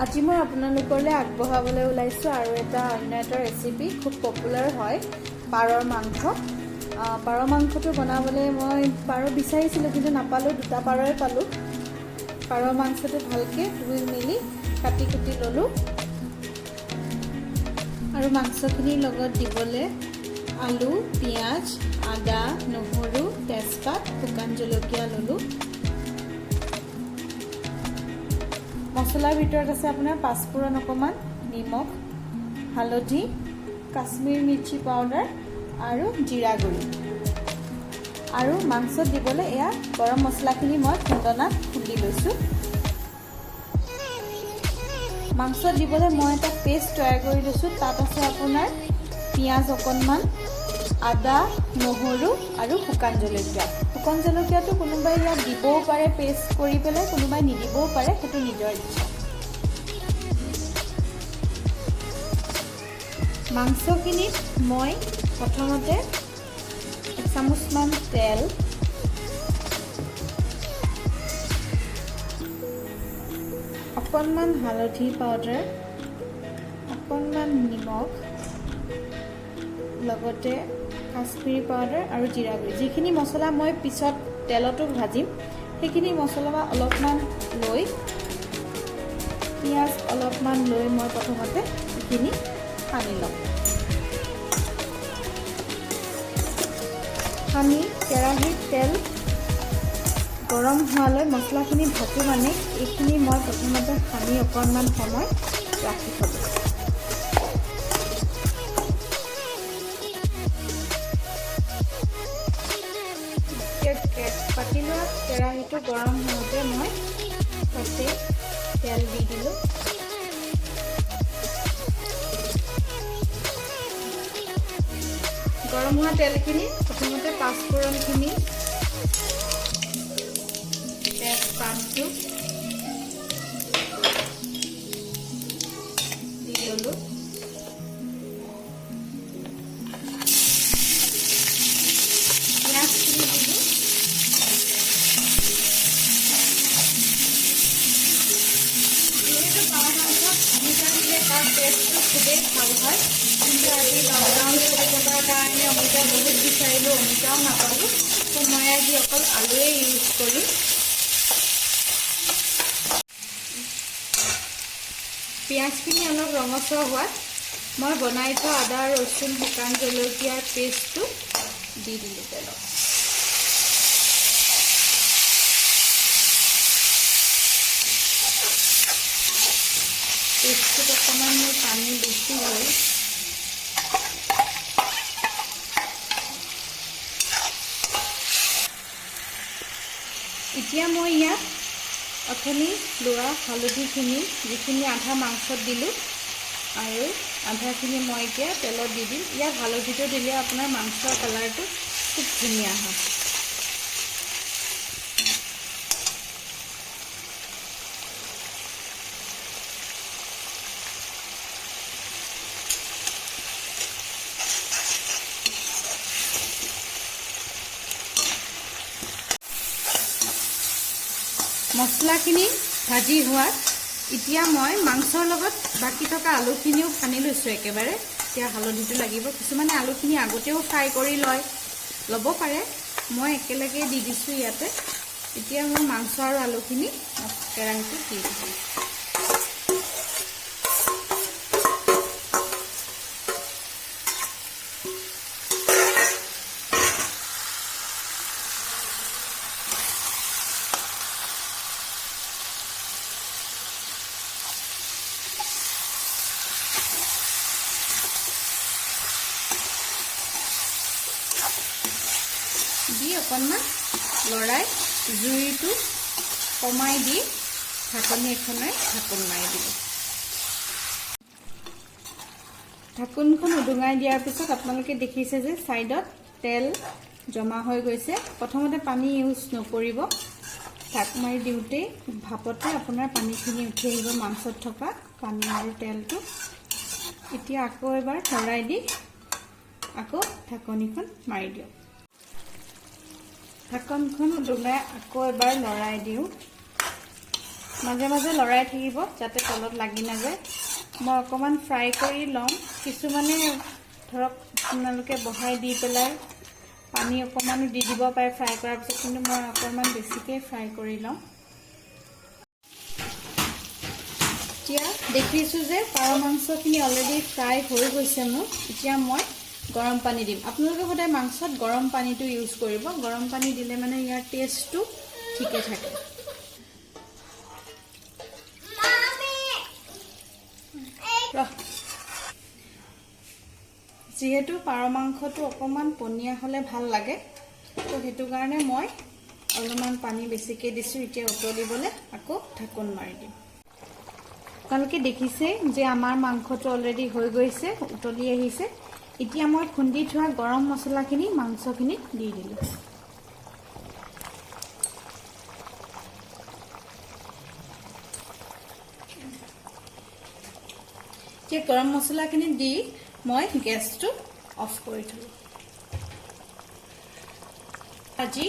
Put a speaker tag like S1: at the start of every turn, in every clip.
S1: আজি মই আপোনালোকলৈ আগবঢ়াবলৈ ওলাইছোঁ আৰু এটা অন্য এটা ৰেচিপি, খুব পপুলাৰ হয়, পাৰৰ মাংস। পাৰ মাংসটো বনাবলৈ মই পাৰ বিচাৰিছিলোঁ, কিন্তু নাপালোঁ, দুটা পাৰই পালোঁ। পাৰ মাংসটো ভালকৈ ধুই মেলি কাটি কুটি ল'লোঁ আৰু মাংসখিনিৰ লগত দিবলৈ আলু, পিঁয়াজ, আদা, নহৰু, তেজপাত, শুকান জলকীয়া ল'লোঁ। মছলাৰ ভিতৰত আছে আপোনাৰ পাঁচফোৰণ অকণমান, নিমখ, হালধি, কাশ্মীৰ মিৰ্চি পাউডাৰ আৰু জিৰা গুড়ি। আৰু মাংসত দিবলৈ এয়া গৰম মছলাখিনি মই খুন্দনাত খুন্দি লৈছোঁ। মাংসত দিবলৈ মই এটা পেষ্ট তৈয়াৰ কৰি লৈছোঁ। তাত আছে আপোনাৰ পিঁয়াজ অকণমান, আদা, নহৰু আৰু শুকান জলকীয়া। শুকান জলকীয়াটো কোনোবাই ইয়াত দিবও পাৰে পেষ্ট কৰি পেলাই, কোনোবাই নিদিবও পাৰে, সেইটো নিজৰ ইচ্ছা। মাংসখিনিত মই প্ৰথমতে এচামুচমান তেল, অকণমান হালধি পাউডাৰ, অকণমান নিমখ, লগতে কাশ্মীৰী পাউডাৰ আৰু জিৰা গুড়ি, যিখিনি মছলা মই পিছত তেলতো ভাজিম, সেইখিনি মছলা অলপমান লৈ, পিঁয়াজ অলপমান লৈ মই প্ৰথমতে এইখিনি সানি ল'ম। সানি কেৰাহীত তেল গৰম হোৱালৈ মছলাখিনি ভাজোঁ, মানে এইখিনি মই প্ৰথমতে সানি অকণমান সময় ৰাখি থ'লোঁ। পাতি লোৱা কেৰাহীটো গৰম হওঁতে মই তাতে তেল দি দিলোঁ। গৰম হোৱা তেলখিনি প্ৰথমতে পাঁচফোৰণখিনি, তেজপাতটো দি ল'লোঁ। পিঁয়াজখিনি দিলোঁ। যিহেতু পাৰ মাংসত অমিতা দিলে তাৰ টেষ্টটো খুবেই ভাল হয়, কিন্তু আজি লকডাউন চলি থকাৰ কাৰণে অমিতা বহুত বিচাৰিলোঁ, অমিতাও নাপালোঁ। ত' মই আজি অকল আলুৱে ইউজ কৰিম। পিঁয়াজখিনি অলপ ৰঙচুৱা হোৱাত মই বনাই থোৱা আদা, ৰচুন, শুকান জলকীয়াৰ পেষ্টটো দি দিলোঁ তেলত। পেষ্টটোত অকণমান মোৰ পানী বেছি হ'ল। এতিয়া মই ইয়াত অথনি লোৱা হালধিখিনি, যিখিনি আধা মাংসত দিলোঁ আৰু আধাখিনি মই এতিয়া তেলত দি দিম। ইয়াত হালধিটো দিলে আপোনাৰ মাংসৰ কালাৰটো খুব ধুনীয়া হয়। মছলাখিনি ভাজি হোৱাত এতিয়া মই মাংসৰ লগত বাকী থকা আলুখিনিও সানি লৈছোঁ একেবাৰে। এতিয়া হালধিটো লাগিব। কিছুমানে আলুখিনি আগতেও ফ্ৰাই কৰি লয়, ল'ব পাৰে। মই একেলগে দি দিছোঁ ইয়াতে। এতিয়া মই মাংস আৰু আলুখিনি কেৰাহীটোত দি দিছোঁ। দি অকণমান লৰাই জুইটো কমাই দি ঢাকনি এখনেৰে ঢাকোন মাৰি দিব। ঢাকোনখন উদঙাই দিয়াৰ পিছত আপোনালোকে দেখিছে যে ছাইডত তেল জমা হৈ গৈছে। প্ৰথমতে পানী ইউজ নকৰিব। ঢাক মাৰি দিওঁতেই ভাপতে আপোনাৰ পানীখিনি উঠি আহিব, মাংসত থকা পানী আৰু তেলটো। এতিয়া আকৌ এবাৰ লৰাই দি আকৌ ঢাকনিখন মাৰি দিয়ক। ঢাকনখন উদঙাই আকৌ এবাৰ লৰাই দিওঁ। মাজে মাজে লৰাই থাকিব যাতে তলত লাগি নাযায়। মই অকণমান ফ্ৰাই কৰি ল'ম। কিছুমানে ধৰক আপোনালোকে বহাই দি পেলাই পানী অকণমানো দি দিব পাৰে ফ্ৰাই কৰাৰ পিছত, কিন্তু মই অকণমান বেছিকৈ ফ্ৰাই কৰি ল'ম। এতিয়া দেখিছোঁ যে পাৰ মাংসখিনি অলৰেডি ফ্ৰাই হৈ গৈছে মোৰ। এতিয়া মই গৰম পানী দিম। আপোনালোকে সদায় মাংসত গৰম পানীটো ইউজ কৰিব। গৰম পানী দিলে মানে ইয়াৰ টেষ্টটো ঠিকে থাকে। ৰহ। যিহেতু পাৰ মাংসটো অকণমান পনীয়া হ'লে ভাল লাগে, তো সেইটো কাৰণে মই অলপমান পানী বেছিকৈ দিছোঁ। এতিয়া উতলিবলৈ আকৌ ঢাকোন মাৰি দিম। আপোনালোকে দেখিছে যে আমাৰ মাংসটো অলৰেডি হৈ গৈছে, উতলি আহিছে। এতিয়া মই খুন্দি থোৱা গৰম মছলাখিনি মাংসখিনিত দি দিলোঁ। এতিয়া গৰম মছলাখিনি দি মই গেছটো অফ কৰি থ'লোঁ। আজি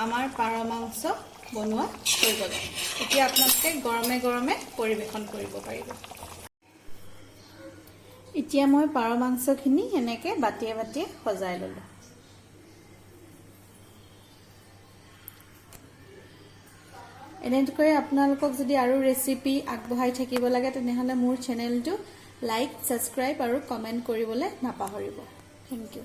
S1: আমাৰ পাৰ মাংস বনোৱা হৈ গ'ল। এতিয়া আপোনালোকে গৰমে গৰমে পৰিৱেশন কৰিব পাৰিব। এতিয়া মই পাৰ মাংসখিনি এনেকৈ বাতিয়ে বাতিয়ে সজাই ল'লোঁ। এনেকৈ আপোনালোকক যদি আৰু ৰেচিপি আগবঢ়াই থাকিব লাগে, তেনেহ'লে মোৰ চেনেলটো লাইক, ছাবস্ক্ৰাইব আৰু কমেণ্ট কৰিবলৈ নাপাহৰিব। Thank U.